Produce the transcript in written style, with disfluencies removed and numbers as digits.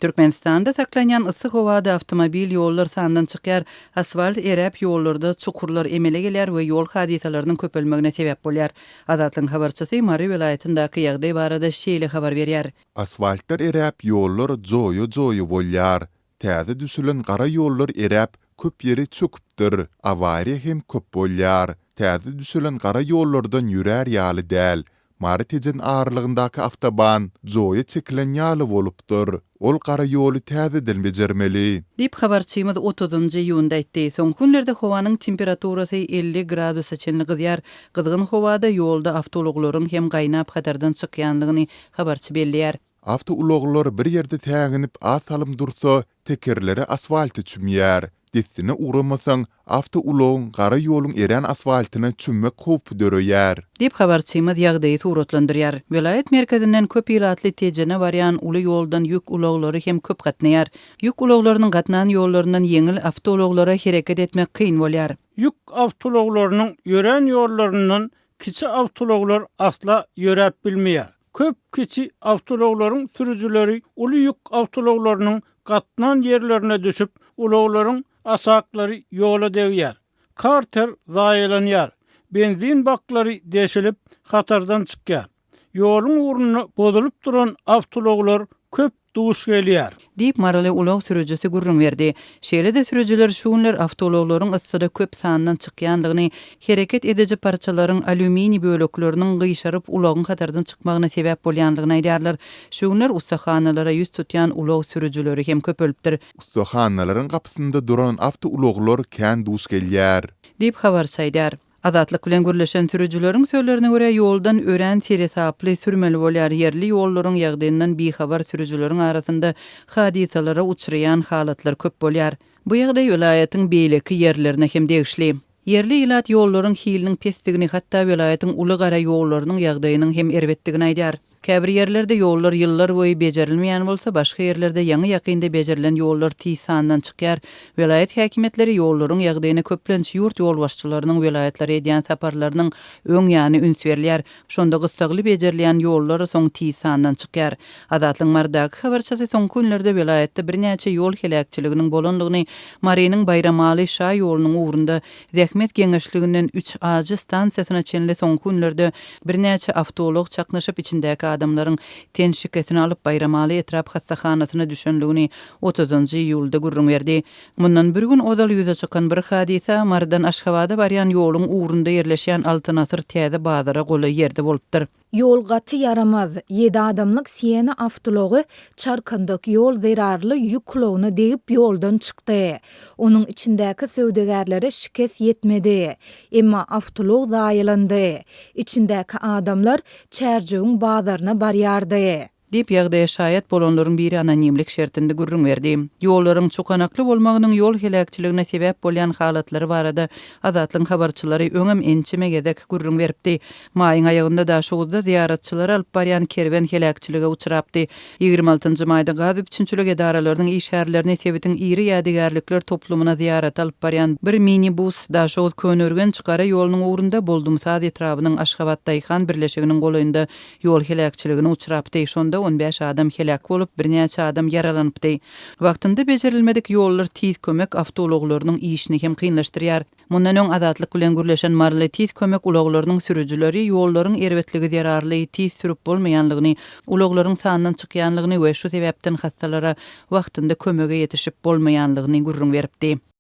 Türkmenistanda saklanýan yssy howada awtomobil ýollar sandan çykýar, asfalt eräp ýollarda çukurlar emele gelýär we ýol hadysalarynyň köpelmegine sebäp bolýar. Azatlygyň habarçysy Mary welaýatyndaky ýagdaý barada şeýle habar berýär. Asfaltlar eräp ýollar joýa-joýa bolýar. Täze düşülen gara ýollar eräp köp ýeri çöküpdir. Awariýa hem köp bolýar. Täze düşülen gara ýollardan ýörär ýaly däl. Mary-Tejen aralygyndaky awtoban joýa çekilen ýaly bolupdyr. Ol gara ýoly täzeden bejermeli. Diýip, habarçymyz otuzynjy iýunda aýtdy. Soňky günlerde howanyň temperaturasy 50 gradusa çenli gyzýar. Gyzgyn howada ýolda awtoulaglaryň hem gaýnap hatardan çykýandygyny habarçy belleýär. Awtoulaglar bir ýerde säginip az salym dursa, tekerleri asfalta çümýär. Dessine ugramasaň, awtoulagyň gara ýoluň erän asfaltyna çümmek howpy döreýär. Diýip, habarçymyz ýagdaýy suratlandyrýar. Welaýat merkezinden köp ilatly Tejene barýan uly ýoldan ýük ulaglary hem köp gatnaýar. Ýük ulaglarynyň gatnan ýollaryndan ýeňil awtoulaglara hereket etmek kyn bolýar. Ýük awtoulaglarynyň ýörän ýollaryndan kiçi awtoulaglar asla ýöräp bilmeýär. Köp kiçi awtoulaglaryň sürüjileri uly ýük awtoulaglarynyň gatnan ýerlerine düşüp, ulaglaryň aşaklary ýola degýär. Karter zaýalanýar. Benzin baklary deşilip, hatardan çykýar. Ýoluň ugrunda bozulyp duran awtoulaglar köp duş gelýär. Diýip, maryly ulag sürüjisi gürrüň berdi. Şeýle-de sürüjiler şu günler awtoulaglaryň yssyda köp sandan çykýandygyny, hereket ediji parçalaryň alýuminiý bölekleriniň gyşaryp ulagyň hatardan çykmagyna sebäp bolýandygyny aýdýarlar. Şu günler ussahanalara ýüz tutýan ulag sürüjileri hem köpelipdir. Ussahanalaryň gapysynda duran awtoulaglar kän duş gelýär. Diýip, habarçy aýdýar. Azatlyk bilen gürleşen sürüjileriň sözlerine görä, ýoldan örän seresaply sürmeli bolýar, ýerli ýollaryň ýagdaýyndan bihabar sürüjileriň arasynda hadysalara uçraýan halatlar köp bolýar. Bu ýagdaý welaýatyň beýleki ýerlerine hem degişli. Ýerli ilat ýollaryň hiliniň pesdigini, hatda welaýatyň uly gara ýollarynyň ýagdaýynyň hem erbetdigini aýdýar. Käbir ýerlerde ýollar ýyllar boýy bejerilmeýän bolsa, başga ýerlerde ýaňy-ýakynda bejerilen ýollar tiz sandan çykýar. Welaýat häkimiýetleri ýollaryň ýagdaýyna köplenç ýurt ýolbaşçylarynyň welaýatlara edýän saparlarynyň öň ýany üns berilýär. Şonda gyssagly bejerilýän ýollar soň tiz sandan çykýar. Azatlygyň Marydaky habarçysy soňky günlerde welaýatda birnäçe ýol heläkçiliginiň bolandygyny, Marynyň Baýramaly şa ýolunyň ugrunda Zähmet geňeşliginden üç ajy stansiýasyna çenli soňky günlerde birnäçe awtoulag çaknyşyp, içindäki adamlaryň ten şikesini alyp, Baýramaly etrap hassahanasyna düşenligini otuzynjy iýulda gürrüň berdi. Mundan bir gün ozal ýüze çykan bir hadysa Marydan Aşgabada barýan ýoluň ugrunda ýerleşýän Altyn asyr täze bazara golaý ýerde bolupdyr. Ýol gaty ýaramaz. Ýedi adamlyk Siena awtoulagy çarkandak ýol zerarly ýük ulagyna degip ýoldan çykdy. Onuň içindäki söwdagärlere şikes ýetmedi. Emma awtoulag zaýalandy. Içindäki adamlar Çärjewiň bazaryna barýardy. Diýip, ýagdaýa şaýat bolanlaryň biri anonimlik şertinde gürrüň berdi. Ýollaryň çukanakly bolmagynyň ýol heläkçiligine sebäp bolýan halatlary barada Azatlygyň habarçylary öňem ençeme gezek gürrüň beripdi. Maýyň aýagynda Daşoguzda zyýaratçylary alyp barýan kerwen heläkçilige uçrapdy. 26 nji maýda gaz üpjünçilik edaralarynyň işgärlerini sebitiň iri ýadygärlikler toplumyna zyýarata alyp barýan bir minibus Daşoguz-Köneürgenç gara ýolunyň ugrunda Boldumsaz etrabynyň Aşgabat daýhan birleşiginiň golaýynda Ýol heläkçiligine uçrapdy. Şonda on bäş adam heläk bolup, birnäçe adam ýaralanypdy. Wagtynda bejerilmedik ýollar tiz kömek awtoulaglarynyň işini hem kynlaşdyrýar. Mundan öň Azatlyk bilen gürleşen maryly tiz kömek ulaglarynyň sürüjileri ýollaryň erbetligi zerarly tiz sürüp bolmaýanlygyny, ulaglaryň sandan çykýanlygyny we şu sebäpden hassalara wagtynda kömege ýetişip bolmaýanlygyny gürrüň beripdi.